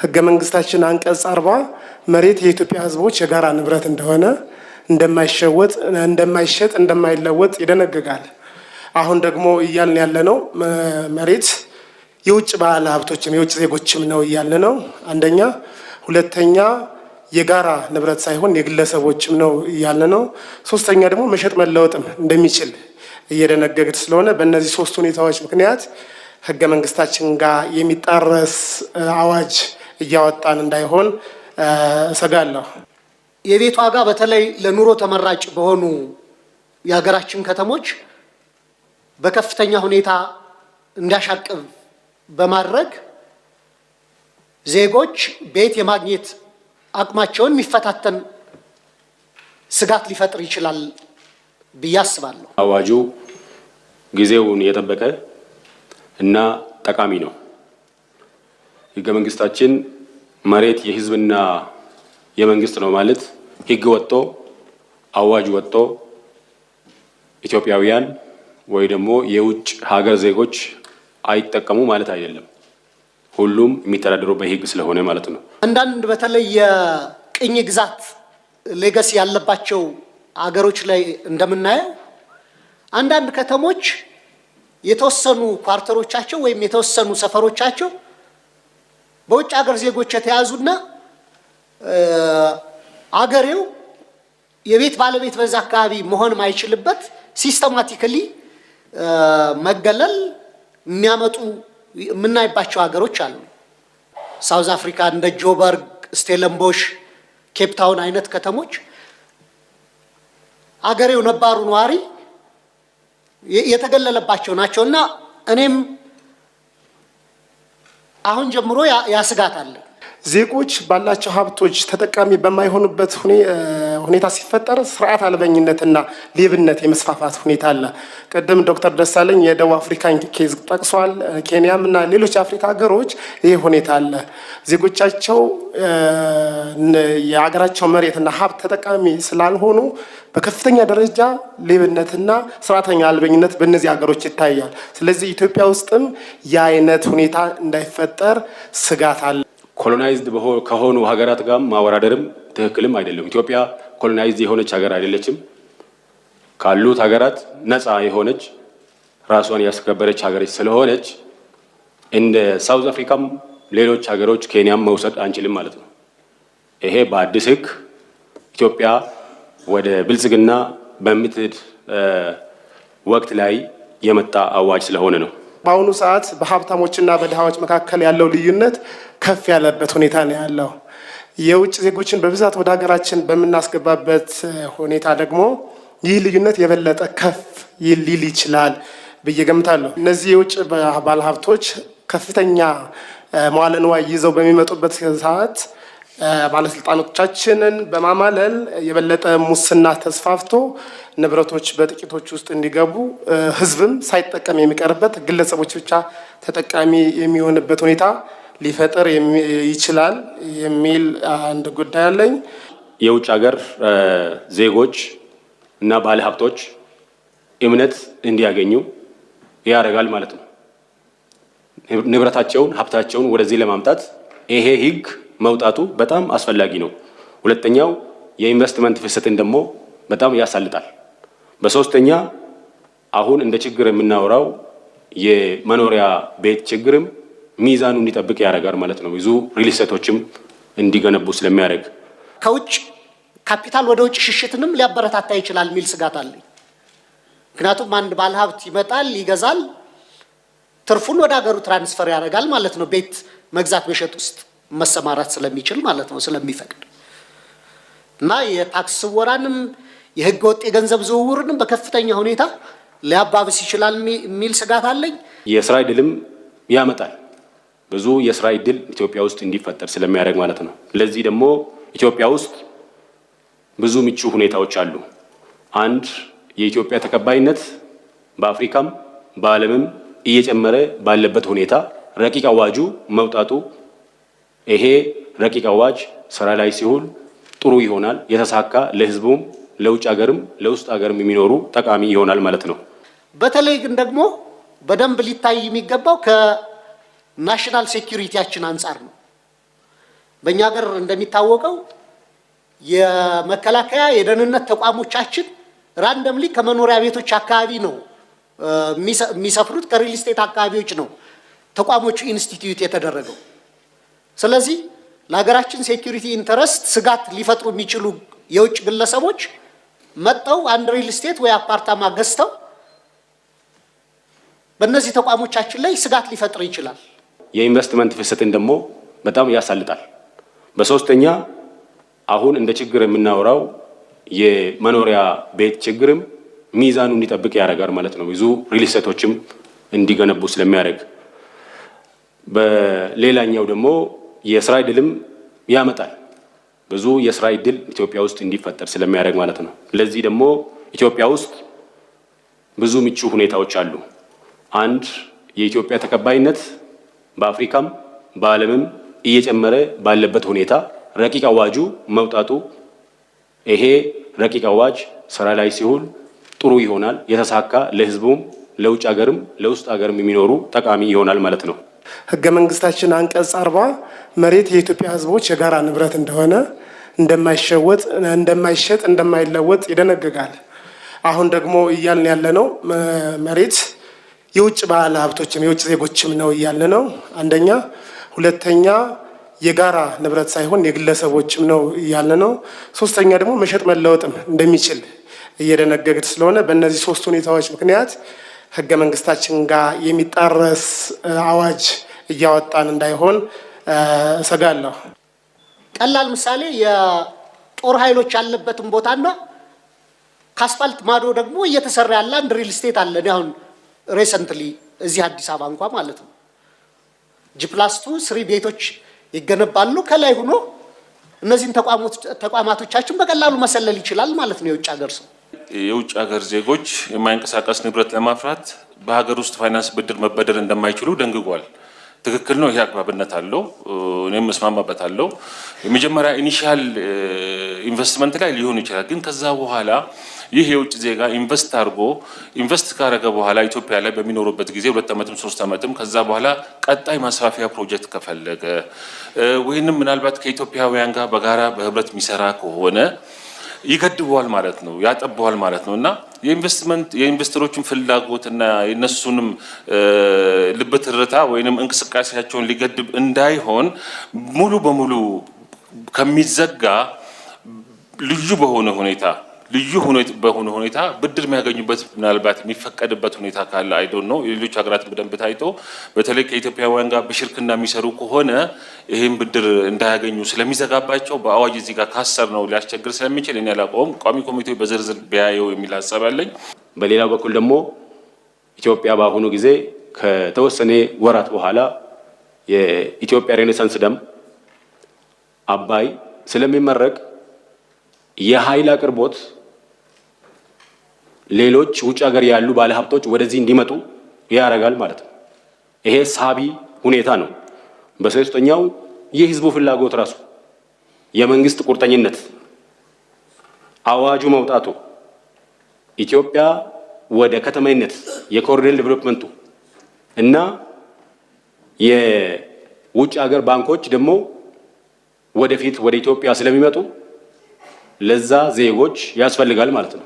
ህገ መንግስታችን አንቀጽ 40 መሬት የኢትዮጵያ ሕዝቦች የጋራ ንብረት እንደሆነ፣ እንደማይሸወጥ፣ እንደማይሸጥ፣ እንደማይለወጥ ይደነግጋል። አሁን ደግሞ እያልን ያለነው መሬት የውጭ ባለ ሀብቶችም የውጭ ዜጎችም ነው እያልን ነው። አንደኛ፣ ሁለተኛ የጋራ ንብረት ሳይሆን የግለሰቦችም ነው እያልን ነው። ሶስተኛ ደግሞ መሸጥ መለወጥም እንደሚችል እየደነገግን ስለሆነ በእነዚህ ሶስት ሁኔታዎች ምክንያት ህገ መንግስታችን ጋር የሚጣረስ አዋጅ እያወጣን እንዳይሆን እሰጋለሁ። የቤት ዋጋ በተለይ ለኑሮ ተመራጭ በሆኑ የሀገራችን ከተሞች በከፍተኛ ሁኔታ እንዲያሻቅብ በማድረግ ዜጎች ቤት የማግኘት አቅማቸውን የሚፈታተን ስጋት ሊፈጥር ይችላል ብዬ አስባለሁ። አዋጁ ጊዜውን የጠበቀ እና ጠቃሚ ነው። ህገ መንግስታችን መሬት የህዝብና የመንግስት ነው ማለት ህግ ወጥቶ፣ አዋጅ ወጥቶ ኢትዮጵያውያን ወይ ደግሞ የውጭ ሀገር ዜጎች አይጠቀሙ ማለት አይደለም። ሁሉም የሚተዳደረው በህግ ስለሆነ ማለት ነው። አንዳንድ በተለይ የቅኝ ግዛት legacy ያለባቸው አገሮች ላይ እንደምናየው አንዳንድ ከተሞች የተወሰኑ quarter ኦቻቸው ወይም የተወሰኑ ሰፈሮቻቸው በውጭ ሀገር ዜጎች የተያዙና አገሬው የቤት ባለቤት በዛ አካባቢ መሆን ማይችልበት systematically መገለል የሚያመጡ የምናይባቸው ሀገሮች አሉ። South Africa እንደ ጆበርግ፣ ስቴለንቦሽ፣ ኬፕታውን አይነት ከተሞች አገሬው ነባሩ ነዋሪ የተገለለባቸው ናቸው እና እኔም አሁን ጀምሮ ያ ስጋት አለ። ዜጎች ባላቸው ሀብቶች ተጠቃሚ በማይሆኑበት ሁኔታ ሲፈጠር ስርዓት አልበኝነትና ሌብነት የመስፋፋት ሁኔታ አለ። ቅድም ዶክተር ደሳለኝ የደቡብ አፍሪካን case ጠቅሷል። ኬንያም እና ሌሎች የአፍሪካ ሀገሮች ይህ ሁኔታ አለ። ዜጎቻቸው የሀገራቸው መሬትና ሀብት ተጠቃሚ ስላልሆኑ በከፍተኛ ደረጃ ሌብነትና ስርዓተኛ አልበኝነት በእነዚህ ሀገሮች ይታያል። ስለዚህ ኢትዮጵያ ውስጥም የአይነት ሁኔታ እንዳይፈጠር ስጋት አለ። Colonized ከሆኑ ሀገራት ጋር ማወዳደርም ትክክልም አይደለም። ኢትዮጵያ colonized የሆነች ሀገር አይደለችም። ካሉት ሀገራት ነፃ የሆነች፣ ራሷን ያስከበረች ሀገር ስለሆነች እንደ South Africa ም ሌሎች ሀገሮች ኬንያም መውሰድ አንችልም ማለት ነው። ይሄ በአዲስ ሕግ ኢትዮጵያ ወደ ብልጽግና በምትሄድ ወቅት ላይ የመጣ አዋጅ ስለሆነ ነው። በአሁኑ ሰዓት በሀብታሞችና በድሃዎች መካከል ያለው ልዩነት ከፍ ያለበት ሁኔታ ነው ያለው። የውጭ ዜጎችን በብዛት ወደ ሀገራችን በምናስገባበት ሁኔታ ደግሞ ይህ ልዩነት የበለጠ ከፍ ሊል ይችላል ብዬ ገምታለሁ። እነዚህ የውጭ ባለሀብቶች ከፍተኛ መዋለ ንዋይ ይዘው በሚመጡበት ሰዓት ባለስልጣኖቻችንን በማማለል የበለጠ ሙስና ተስፋፍቶ ንብረቶች በጥቂቶች ውስጥ እንዲገቡ፣ ሕዝብም ሳይጠቀም የሚቀርበት፣ ግለሰቦች ብቻ ተጠቃሚ የሚሆንበት ሁኔታ ሊፈጠር ይችላል የሚል አንድ ጉዳይ አለኝ። የውጭ ሀገር ዜጎች እና ባለሀብቶች እምነት እንዲያገኙ ያደርጋል ማለት ነው። ንብረታቸውን፣ ሀብታቸውን ወደዚህ ለማምጣት ይሄ ህግ መውጣቱ በጣም አስፈላጊ ነው። ሁለተኛው የኢንቨስትመንት ፍሰትን ደግሞ በጣም ያሳልጣል። በሶስተኛ አሁን እንደ ችግር የምናወራው የመኖሪያ ቤት ችግርም ሚዛኑ እንዲጠብቅ ያደርጋል ማለት ነው። ብዙ real estate ኦችም እንዲገነቡ ስለሚያደርግ። ከውጭ ካፒታል ወደ ውጭ ሽሽትንም ሊያበረታታ ይችላል የሚል ስጋት አለኝ። ምክንያቱም አንድ ባለሀብት ይመጣል፣ ይገዛል፣ ትርፉን ወደ ሀገሩ transfer ያደርጋል ማለት ነው። ቤት መግዛት መሸጥ ውስጥ መሰማራት ስለሚችል ማለት ነው፣ ስለሚፈቅድ እና የታክስ ስወራንም የህገ ወጥ የገንዘብ ዝውውርንም በከፍተኛ ሁኔታ ሊያባብስ ይችላል የሚል ስጋት አለኝ። የስራ እድልም ያመጣል። ብዙ የስራ እድል ኢትዮጵያ ውስጥ እንዲፈጠር ስለሚያደርግ ማለት ነው። ለዚህ ደግሞ ኢትዮጵያ ውስጥ ብዙ ምቹ ሁኔታዎች አሉ። አንድ የኢትዮጵያ ተቀባይነት በአፍሪካም በዓለምም እየጨመረ ባለበት ሁኔታ ረቂቅ አዋጁ መውጣቱ፣ ይሄ ረቂቅ አዋጅ ስራ ላይ ሲውል ጥሩ ይሆናል። የተሳካ ለህዝቡም ለውጭ ሀገርም ለውስጥ ሀገርም የሚኖሩ ጠቃሚ ይሆናል ማለት ነው። በተለይ ግን ደግሞ በደንብ ሊታይ የሚገባው ከ national security ያችን አንጻር ነው። በእኛ ሀገር እንደሚታወቀው የመከላከያ የደህንነት ተቋሞቻችን randomly ከመኖሪያ ቤቶች አካባቢ ነው የሚሰፍሩት፣ ከ real estate አካባቢዎች ነው ተቋሞቹ ኢንስቲትዩት የተደረገው። ስለዚህ ለሀገራችን security interest ስጋት ሊፈጥሩ የሚችሉ የውጭ ግለሰቦች መጥተው አንድ real estate ወይ አፓርታማ ገዝተው በእነዚህ ተቋሞቻችን ላይ ስጋት ሊፈጥር ይችላል። የኢንቨስትመንት ፍሰትን ደግሞ በጣም ያሳልጣል። በሶስተኛ አሁን እንደ ችግር የምናወራው የመኖሪያ ቤት ችግርም ሚዛኑ እንዲጠብቅ ያደርጋል ማለት ነው። ብዙ real estate ኦችም እንዲገነቡ ስለሚያደርግ፣ በሌላኛው ደግሞ የስራ እድልም ያመጣል። ብዙ የስራ እድል ኢትዮጵያ ውስጥ እንዲፈጠር ስለሚያደርግ ማለት ነው። ለዚህ ደግሞ ኢትዮጵያ ውስጥ ብዙ ምቹ ሁኔታዎች አሉ። አንድ፣ የኢትዮጵያ ተቀባይነት በአፍሪካም በዓለምም እየጨመረ ባለበት ሁኔታ ረቂቅ አዋጁ መውጣቱ፣ ይሄ ረቂቅ አዋጅ ስራ ላይ ሲውል ጥሩ ይሆናል፣ የተሳካ ለሕዝቡም ለውጭ ሀገርም ለውስጥ ሀገርም የሚኖሩ ጠቃሚ ይሆናል ማለት ነው። ህገ መንግስታችን አንቀጽ 40 መሬት የኢትዮጵያ ሕዝቦች የጋራ ንብረት እንደሆነ፣ እንደማይሸወጥ፣ እንደማይሸጥ፣ እንደማይለወጥ ይደነግጋል። አሁን ደግሞ እያልን ያለነው መሬት የውጭ ባለ ሀብቶችም የውጭ ዜጎችም ነው እያልን ነው። አንደኛ፣ ሁለተኛ የጋራ ንብረት ሳይሆን የግለሰቦችም ነው እያልን ነው። ሶስተኛ ደግሞ መሸጥ መለወጥም እንደሚችል እየደነገግን ስለሆነ በእነዚህ ሶስት ሁኔታዎች ምክንያት ህገ መንግስታችን ጋር የሚጣረስ አዋጅ እያወጣን እንዳይሆን እሰጋለሁ። ቀላል ምሳሌ የጦር ኃይሎች ያለበትን ቦታና ከአስፋልት ማዶ ደግሞ እየተሰራ ያለ አንድ real estate አለ። እኔ አሁን recently እዚህ አዲስ አበባ እንኳ ማለት ነው G+2 3 ቤቶች ይገነባሉ። ከላይ ሆኖ እነዚህን ተቋማቶቻችን በቀላሉ መሰለል ይችላል ማለት ነው የውጭ ሀገር ሰው። የውጭ ሀገር ዜጎች የማይንቀሳቀስ ንብረት ለማፍራት በሀገር ውስጥ ፋይናንስ ብድር መበደር እንደማይችሉ ደንግጓል። ትክክል ነው። ይሄ አግባብነት አለው። እኔም እስማማበታለሁ። የመጀመሪያ initial investment ላይ ሊሆን ይችላል። ግን ከዛ በኋላ ይህ የውጭ ዜጋ invest አድርጎ invest ካደረገ በኋላ ኢትዮጵያ ላይ በሚኖሩበት ጊዜ 2 ዓመትም 3 ዓመትም ከዛ በኋላ ቀጣይ ማስፋፊያ ፕሮጀክት ከፈለገ ወይንም ምናልባት ከኢትዮጵያውያን ጋር በጋራ በህብረት የሚሰራ ከሆነ ይገድበዋል ማለት ነው፣ ያጠበዋል ማለት ነው። እና የኢንቨስትመንት የ investor ኦችን ፍላጎት እና የነሱንም ልብ ትርታ ወይንም እንቅስቃሴያቸውን ሊገድብ እንዳይሆን ሙሉ በሙሉ ከሚዘጋ ልዩ በሆነ ሁኔታ ብድር የሚያገኙበት ምናልባት የሚፈቀድበት ሁኔታ ካለ፣ I don't know፣ የሌሎች ሀገራት በደንብ ታይቶ በተለይ ከኢትዮጵያውያን ጋር በሽርክና የሚሰሩ ከሆነ ይህም ብድር እንዳያገኙ ስለሚዘጋባቸው በአዋጅ እዚህ ጋር ካሰር ነው ሊያስቸግር ስለሚችል እኔ አላውቀውም። ቋሚ ኮሚቴው በዝርዝር ቢያየው የሚል ሀሳብ አለኝ። በሌላው በኩል ደግሞ ኢትዮጵያ በአሁኑ ጊዜ ከተወሰነ ወራት በኋላ የኢትዮጵያ Renaissance Dam አባይ ስለሚመረቅ የኃይል አቅርቦት ሌሎች ውጭ ሀገር ያሉ ባለሀብቶች ወደዚህ እንዲመጡ ያደርጋል ማለት ነው። ይሄ ሳቢ ሁኔታ ነው። በሶስተኛው የህዝቡ ፍላጎት ራሱ፣ የመንግስት ቁርጠኝነት፣ አዋጁ መውጣቱ፣ ኢትዮጵያ ወደ ከተማይነት የ corridor development ኡ እና የውጭ ሀገር ባንኮች ደግሞ ወደፊት ወደ ኢትዮጵያ ስለሚመጡ ለዛ ዜጎች ያስፈልጋል ማለት ነው።